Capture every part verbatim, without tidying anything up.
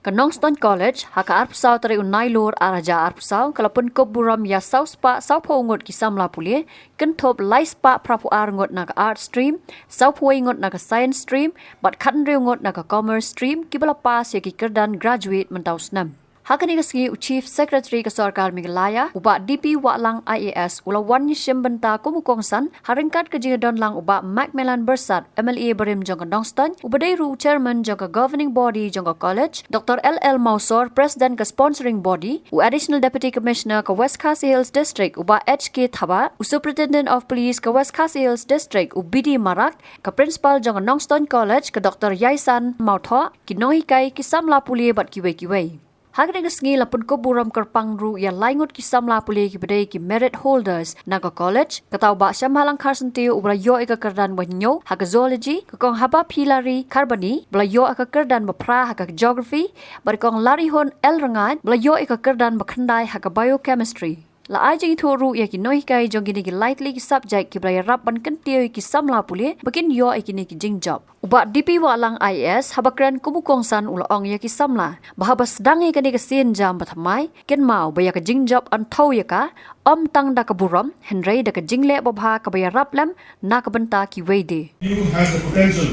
Ka Nongstoiñ College, ha ka arphew saw tarik u Nailur arhajar arphew saw, ka la pynkup burom ïa saw spah saw phew ngut ki samla pule, kynthup lai spah phraphew ar ngut na ka Art Stream, saw phew wei ngut na ka Science Stream, bad khathynriew ngut na ka Commerce Stream, kiba la pass ïa ki kyrdan graduate mynta u snem. Ha kane ka sngi u Chief Secretary ka Sorkar Meghalaya, u Bah D P Wahlang I A S, u la wan ïashim bynta kum u kongsan, ha ryngkat ka jingïadon lang u Bah Macmillan Byrsat, M L A barim jong ka Nongstoiñ, uba dei ruh u Chairman jong ka Governing Body jong ka College, Doctor L L Mawsor, President ka Sponsoring Body, u Additional Deputy Commissioner ka West Khasi Hills District, u Bah H K Thabah, u Superintendent of Police ka West Khasi Hills District, u B D Marak, ka Principal jong ka Nongstoiñ College, ka Doctor Yaisan Mawthoh, ki nonghikai, ki samla pule bad kiwei kiwei. Ha kane ka sngi la pynkup burom kyrpang ruh ïa lai ngut ki samla pule kiba dei ki merit holders na ka college, kata u Bah Shembalang Kharsyntiew uba la ïoh ïa ka kyrdan ba hynñiew ha ka Zoology, ka Kong Habaphyllari Kharbani ba la ïoh ïa ka kyrdan ba phra ha ka Geography, bad ka Kong Larihun L Ryngaid ba la ïoh ïa ka kyrdan ba khyndai ha ka Biochemistry. La ai jingithuh ruh ïa ki nonghikai jong kine ki lai tylli ki subject kiba la ïarap ban kyntiew ïa ki samla pule ba kin ïoh ïa kine ki jingjop. U Bah D P Wahlang I A S, haba kren kum u kongsan, u la ong ïa ki samla ba haba sdang ïa kane ka sien jam ba thymmai, kynmaw ba ïa ka jingjop yn thew ïa ka, ym tang da ka burom, hynrei da ka jingleh babha kaba ïarap lem na ka bynta kiwei de. You has the potential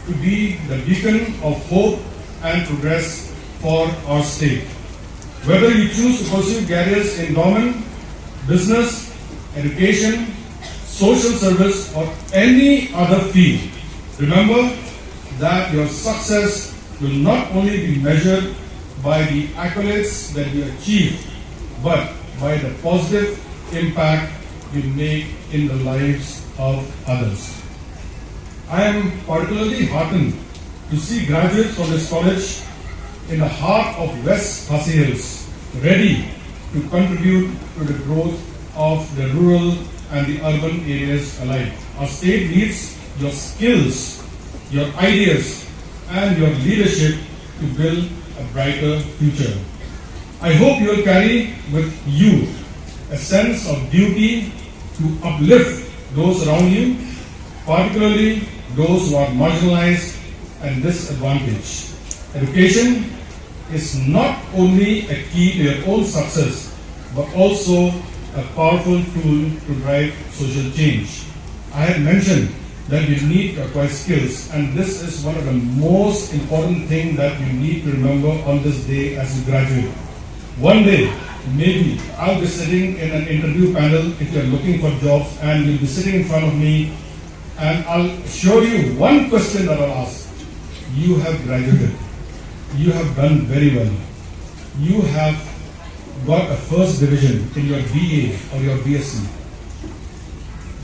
to be the beacon of hope and progress for our state. Whether you choose to pursue careers in government, business, education, social service, or any other field, remember that your success will not only be measured by the accolades that you achieve, but by the positive impact you make in the lives of others. I am particularly heartened to see graduates from this college in the heart of West Khasi Hills, ready to contribute to the growth of the rural and the urban areas alike. Our state needs your skills, your ideas, and your leadership to build a brighter future. I hope you will carry with you a sense of duty to uplift those around you, particularly those who are marginalized and disadvantaged. Education is not only a key to your own success, but also a powerful tool to drive social change. I had mentioned that you need to acquire skills, and this is one of the most important things that you need to remember on this day as you graduate. One day, maybe I'll be sitting in an interview panel if you're looking for jobs, and you'll be sitting in front of me, and I'll assure you one question that I'll ask. You have graduated. You have done very well. You have got a first division in your B A or your B S C.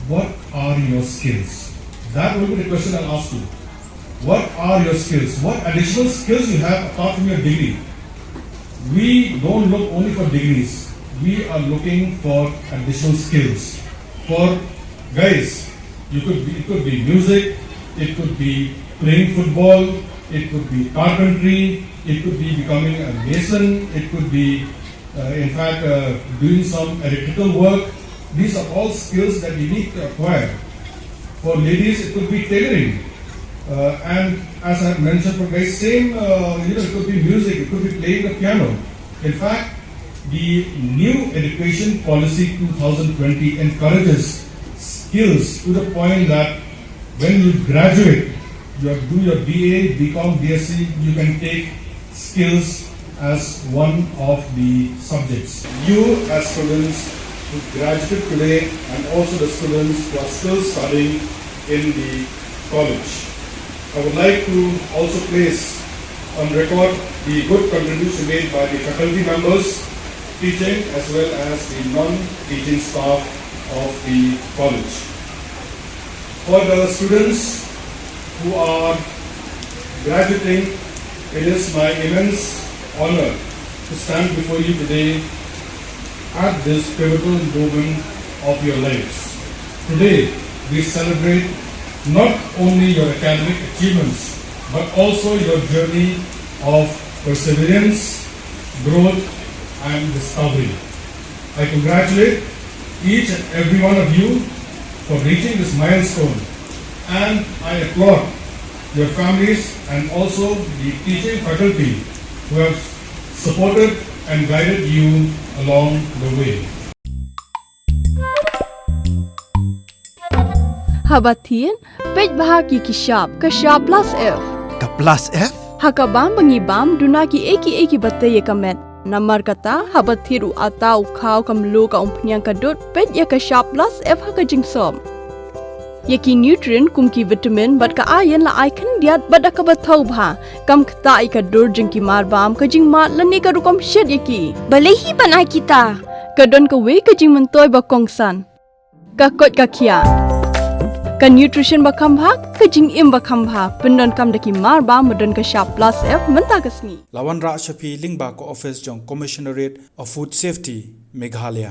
What are your skills? That will be the question I'll ask you. What are your skills? What additional skills you have apart from your degree? We don't look only for degrees. We are looking for additional skills. For guys, you could be, it could be music, it could be playing football, it could be carpentry, it could be becoming a mason, it could be, uh, in fact, uh, doing some electrical work. These are all skills that you need to acquire. For ladies, it could be tailoring. Uh, and as I mentioned, for guys, same, uh, you know, it could be music, it could be playing the piano. In fact, the new education policy two thousand twenty encourages skills to the point that when you graduate, you do your B A, B Com, B S C, you can take skills as one of the subjects. You as students who graduated today and also the students who are still studying in the college, I would like to also place on record the good contribution made by the faculty members, teaching as well as the non-teaching staff of the college. For the students who are graduating, it is my immense honor to stand before you today at this pivotal moment of your lives. Today, we celebrate not only your academic achievements, but also your journey of perseverance, growth, and discovery. I congratulate each and every one of you for reaching this milestone, and I applaud your families and also the teaching faculty who have supported and guided you along the way. Haba thied, peit bha ki ki shap, ka shap plus F. Ka plus F? Ha ka bam ba ngi bam, duna ki ei ki ei ki ba tei ïa ka met. Namar kata, haba thied u ata, u khaw, ka mluh, ka umphniang, ka dud, peit ïa ka shap plus F ha ka jingsop. Ïa ki nutrient kum ki vitamin bad ka iron la ai khyndiat bad da kaba thaw bha, kam ktah ïa ka dur jong ki mar bam, ka jingmad lane ka rukom shet ïa ki. Balei hi ban ai kita? Ka don kawei ka jingmyntoi ba kongsan. Ka koit ka khiah. Ka nutrition ba kham bha, ka jingim ba kham bha, pyndonkam da ki mar bam ba don ka shap plus F mynta ka sngi. La wanrah sha phi lyngba ka office jong Commissionerate of Food Safety, Meghalaya.